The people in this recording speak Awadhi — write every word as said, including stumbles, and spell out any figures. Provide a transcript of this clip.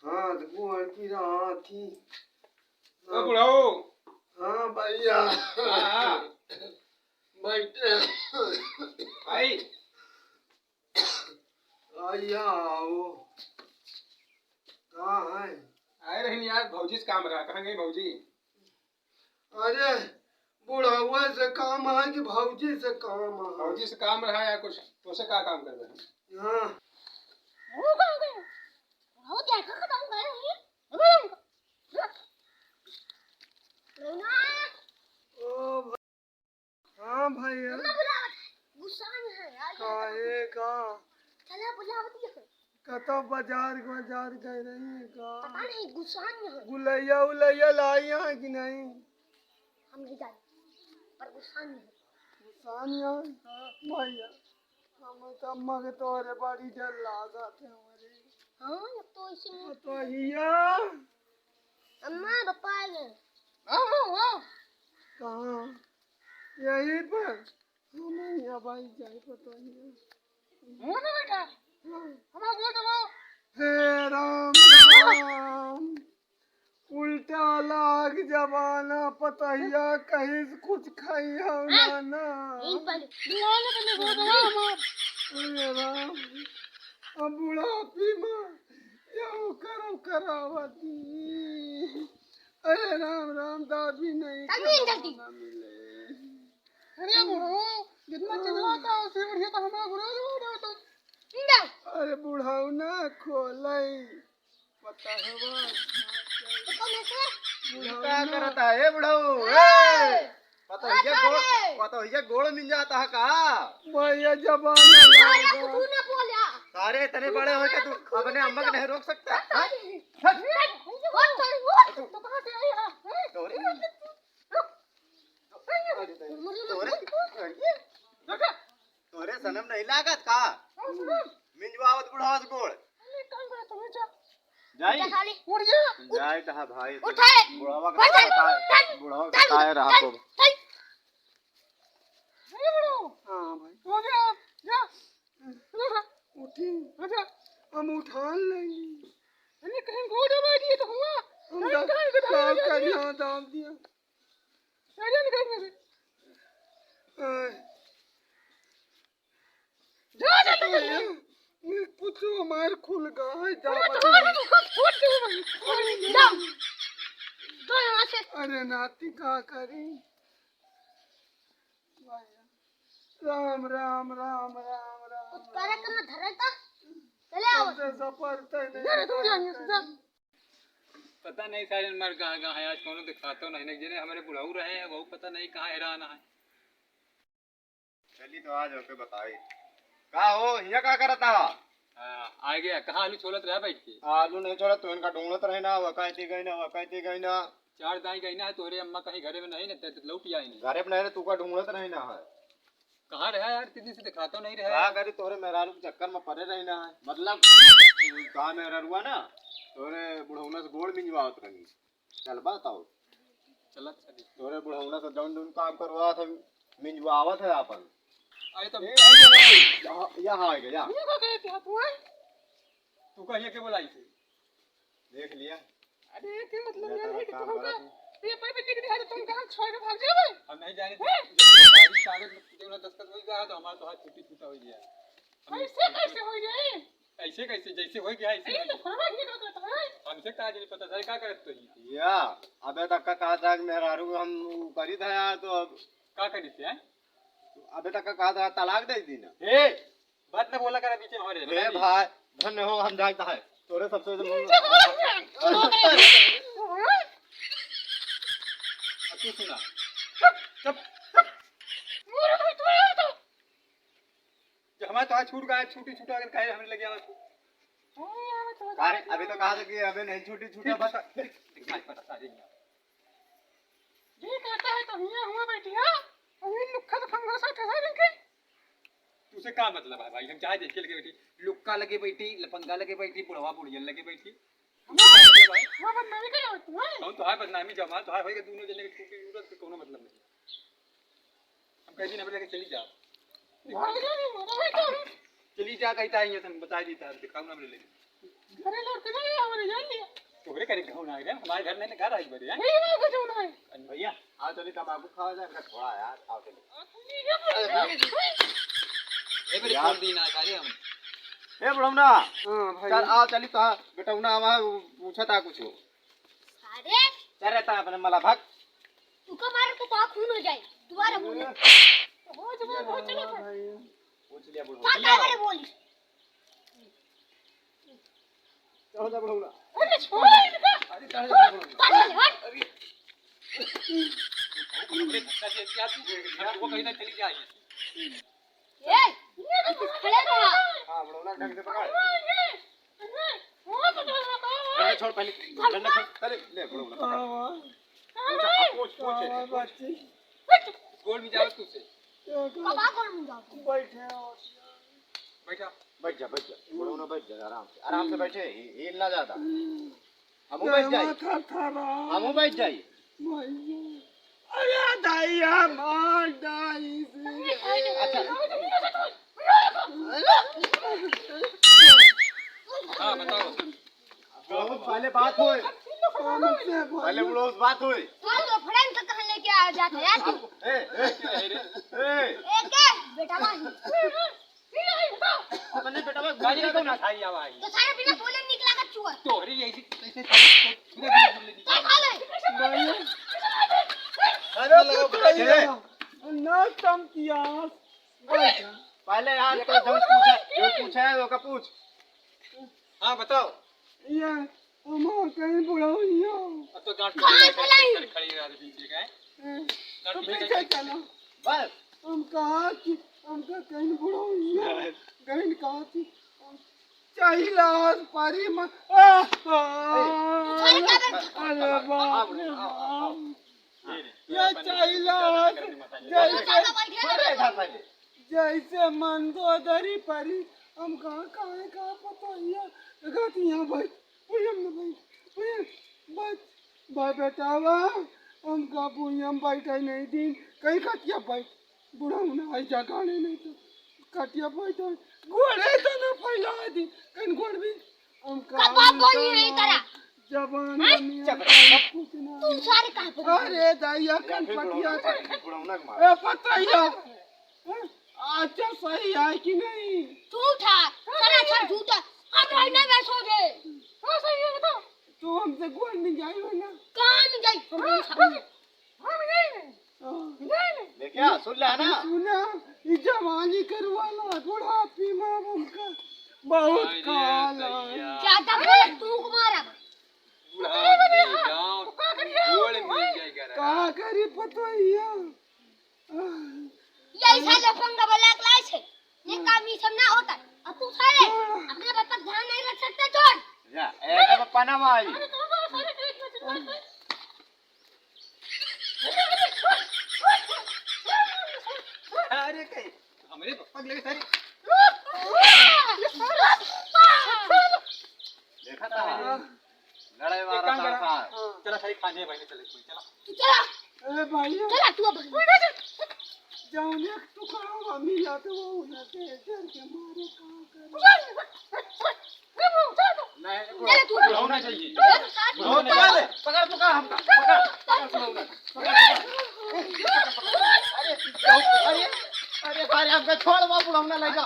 हाथ गोड़ पिरात ही। ओ बुढ़ऊ। हाँ भैया। हाँ, हाँ। बैठे। आई। आई आओ। कहाँ है? आए रहनी यार, भौजी से काम रहा। कहाँ गई भौजी? अरे, बुढ़ावा से काम है कि भौजी से काम है? भौजी से काम रहा या कुछ, तो से का काम करबे हम? हाँ। वो कहाँ गए? वो देखा का काम करे हैं? ओ भाई। हाँ भैया। मम्मा बुलावत है, गुस्सा में है यार। काहे का? चला बुलावत है। कतौ बाजार, बाजार गए रही है का? पता नहीं, गुस्सा में है। गुलैया उलैया लाई है कि नहीं? हम नहीं जाने, पर गुस्सा में है। गुस्सा में है? हाँ। भैया, हम तो अम्मा के तोरे बड़ी डर लागत है हमरे। हाँ, अब तो ऐसे में तो हिया। अम्मा, पापा आ गए। आओ, आओ, आओ। कहाँ? यहीं पर? हाँ, नहीं, अब आई जाए, पता नहीं। मुँह में बैठा। हाँ। हमारा गोड़ दबाओ। हे राम, राम। उल्टा लाग जमाना, पतहिया कहीं से कुछ खाई हो ना, ना। यहीं पर। बुलाओ ना, पहले गोड़ दबाओ हमार। अरे राम, अब बुढ़ापी में यहू करम करावती। अरे राम राम, दादी नहीं तभी करो जल्दी। ना मिले। अरे बुढ़ऊ, जितना चिल्लाता है, उससे बढ़िया तो हमारा बुढ़ऊ जो हो रहा था। ना। अरे बुढ़ऊ ना खोलई। पता हवा। तो कौन है से? बुढ़ऊ का ना। करता है बुढ़ऊ? ए! ए! पता अरे है गोड़, अरे! पता है गोड़ मिल जाता है का? भैया जबान अरे लगा। कुछ ना बोला। सारे इतने बड़े हो के तू अपने अम्मा को नहीं रोक सकता? हाँ? हट। हट। तो कहाँ से आया? तोरे? तोरे? तोरे सनम नहीं लागत का? मिंजवावत बुढ़ावत गोड़। जाई? जाई कहा भाई? उठा। बुढ़ावा का उठा। ताए, बुढ़ावा का ताए रहा को। हाँ भाई। उठी। हम उठान लेंगे। अरे कहीं गोड़ दबा दिए तो हुआ। हम कहीं दाब दिया। आए। जा, जा, जा, जा। ये कुछ हमार खुल गा है, जा अरे, बता। तुम्हारे तो खुद फूट गई भाई। जा। जा यहाँ से। अरे नाती का करी? राम, राम, राम, राम, राम, उत्तरा राम। कहाँ धरे था? चले आओ। हमसे सफर तय नहीं धरे, तुम जाओ यहाँ से, जा। पता नहीं सारे मर कहाँ, कहाँ है, आज कौनो दिखातो नहीं, नहीं, जेने हमरे बुढ़ऊ रहे हैं, वो पता नहीं कहाँ हैरान है। चली तो आज होके बताई। का हो, हिया का करत हा? हाँ, आ गया। कहाँ आलू छोलत रहा बैठ के? आलू नहीं छोलत, तो इनका ढूंढत रहे ना, वकायती गई ना, वकायती गई ना। चार दाई गई ना, तोहरे अम्मा कहीं घरे में नहीं ना, ते लौट आई नहीं। घरे में नहीं ना, तू का ढूंढत रहे ना है। कहाँ रहा यार, इतनी दिन से दिखाता नहीं रहा का है। करी, तोहरे मेहरारू के चक्कर में पड़े रहे ना है। मतलब, कहाँ मेहरारू हुआ ना, तोहरे बुढ़ौना से गोड़ मिंजवावत रही। चल बताओ। चलत चली। तोरे बुढ़ौना से जौन जौन काम करवावत है, मिंजवावत है आपन। अरे तब ए, यहाँ, यहाँ आ गया। ये का कहते हैं तू, हैं? तू कहिए के बोलाई से? देख लिया। अरे, के मतलब ये यार है कि काम तुम का करत है। पेपर पे लिख दिया तो तुम कहाँ छोड़ के भाग जाओगे? हम नहीं जाने थे। हैं? जब कागज, कागज में देवना दस्तखत हो गया है, तो हमारा तो हाथ छुट्टी छूटा हो गया। हम ऐसे कैसे हो गया? ऐसे कैसे? जैसे हो गया, ऐसे अरे, हो तो गया। फरवा के निकल करता है। हमसे का जाने पता था, का करत तो ही? या, अबे तक का कहा था कि मेहरारू हम ऊ करी था यार, तो अब का करी थे, हैं? अबे तक का कहा था, तलाक दे दी ना। ए, बात ना बोला करा बीच में हमारे, ए बता दी। भाई, धन्य हो, हम जानता है। तोरे सबसे नीचे बोल ना। अब तू सुना। चुप, चुप। मेरे भाई, तू आया तो। जो हमारे तो हाथ छूट गया, छूटी छूटा अगर कहे हमरे लगे आवे तो। अरे, अभी तो कहा था कि अबे नहीं छूटी छूटा, बस। देख, देख, देख, पता सारी नहीं। ये कहता है तो हिया हुआ बैठी है, और ये लुक्खा तो फंगोसा ठहर इनके। तुसे का मतलब है भाई? हम चाहे देख के लगे बैठी, लुक्का लगे बैठी, लफंगा लगे बैठी, बुढ़वा बुढ़ियन लगे बैठी। हम तो हाय बदनामी करे होती है। हम तो हाय बदनामी जमा, तो हाय होएगा दोनों जने के टूटी जरूरत के कोनो मतलब नहीं। हम कह दी ना बोले कि चली जाओ। भाग जाओ, भाग जाओ। चली जा कहता है ये तुम बता देता है, दिखाओ ना बोले लेकिन। घरे लौट के ना आया, हमरे जान लिया। तोहरे करे घउन आए रे, हमारे घर नहीं, घर आई बड़ी है। नहीं, नहीं, कुछ नहीं। भैया, आओ चलिए तंबाकू खावा जाए, इनका छोड़ा यार, आओ चलिए। ये बोले, ए बेरे यार। छोड़ दी ना, सारे हम। ए बुढ़ौना, हाँ, भाई। चल, आओ चलिए तो, बेटौना आवा, पूछा था कुछ। अरे। चल रे, ता अपने मला भाग। तू का मार के ता खून हो जाए, दोबारा बोल। हो, चलो, हो, चलो, चलो। पूछ लिया बुढ़ौना। का, का बोले बोली? चढ़ जा बुढ़ौना। अरे छोड़ इनका। अरे चढ़ जा बुढ़ौना। चढ़ जा, हट। अरे। अरे धक्का दे दिया तू। वो कहीं ना चली जाए। ए, ये तो खड़े रहा। हाँ, बुढ़ौना ढंग से पकड़। अरे, अरे, छोड़ पहले। डंडा छोड़। अरे, ले बुढ़ौना पकड़। पूछ, अब पूछ, पूछ, पूछ। गोड़ में जाओ तू से। बाबा गोड़ में जाओ। बैठे हो। बैठा। बैठ जा, बैठ जा। बुढ़ौना बैठ जा, आराम से, आराम से बैठे, हि-, हिल ना ज्यादा। हमहू बैठ जाई। माथा थरा। हमहू बैठ जाई। भैया। अरे दैया मार डाई से। अच्छा। हाँ, बताओ। बहुत पहले बात होए। हमसे बोल। पहले बुढ़ऊ से बात होए। तो, तो friend का कहाँ लेके आ जाता है यार तू? ए, ए, ए, ए। ए, के? बेटा माही। अपने बेटा में गाड़ी को ना खाई आवा है। तो सारे बिना बोले निकला कर चुआ। तोहरे यही कैसे धीरे धीरे बोले नहीं। क्या खा ले? अरे लगा तो बेटा ये। ना कम किया। पहले यार तो जो पूछा, जो पूछा है, वो का पूछ। हाँ, बताओ। ये हमार कहीं बुढ़ऊ हो। अब तो गांठ खा ले, खा ले। खड़ी, खड़ी रह रही है, हैं? ए, गांठ तो पीछे फिर का क्या चला? बस। हम कहा कि हमका कहीं बुढ़ऊ हो। बस। कहीं कहा कि चाहिला आज पारी मा-, आ, आ, अरे बाप रे बाप। ये चाहिला आज जैसे, अरे इधर पहले। जैसे मंदोदरी परी, हम कहाँ, कहाँ, कहाँ पता हिया? देखा थी यहाँ भाई, भाई हम ना भाई, भाई बच, भाई बेटावा, हम कहाँ भुइयां बैठे नहीं दिन, कहीं खटिया बैठ। बुढ़ऊ ना आई जा गाने नहीं तो कटिया बैठा, गोड़े तो ना फैला दी, कहीं गोड़ भी हम कब काम बोली नहीं करा? जवान हैं? आदमी चुप रह। कुछ ना। तू सारे कहाँ पर अरे दैया, कनपटिया। बुढ़ऊ ना मार। ए, पतैया। हैं? अच्छा, सही है कि नहीं? झूठा, सरासर झूठा। हम रही ना वैसे हो गए। हाँ, सही है, बताओ। तू हमसे गोड़ में जाई हो ना? कहाँ में जाई? हम नहीं खाते। हाँ। देखा, सुन ले ना। सुना, ई जवानी करवाला, बुढ़ापी में हमका बहुत अरे खाला। दैया। ज्यादा बोले तू मारा। बुढ़ापी गाँव गोड़ में जाई करा। का करी पतोहिया? यही साले पंगा वाला एक लाइस है। ये काम ये सब ना होता। अब तू साले अपने पापा का ध्यान नहीं रख सकते, छोड़। जा, ए, ए, पापा ना भाई। अरे कहीं हमरे पप्पा के लगे सारी। देखा था? लड़ाई एक वाला काम करा। था। चला सारी खाने भाई चले कोई चला। तू चला। ए भाई। चला तू अब। जौन एक टुकड़ा मिला तो वो उन्हें दे, डर के मारे का करे। नहीं, चला तू। होना चाहिए। पकड़, पकड़, पकड़, पकड़, हमका, पकड़, पकड़, पकड़, पकड़। अरे, अरे, अरे, अरे, हमका छोड़, वो बुढ़ौना ले जा।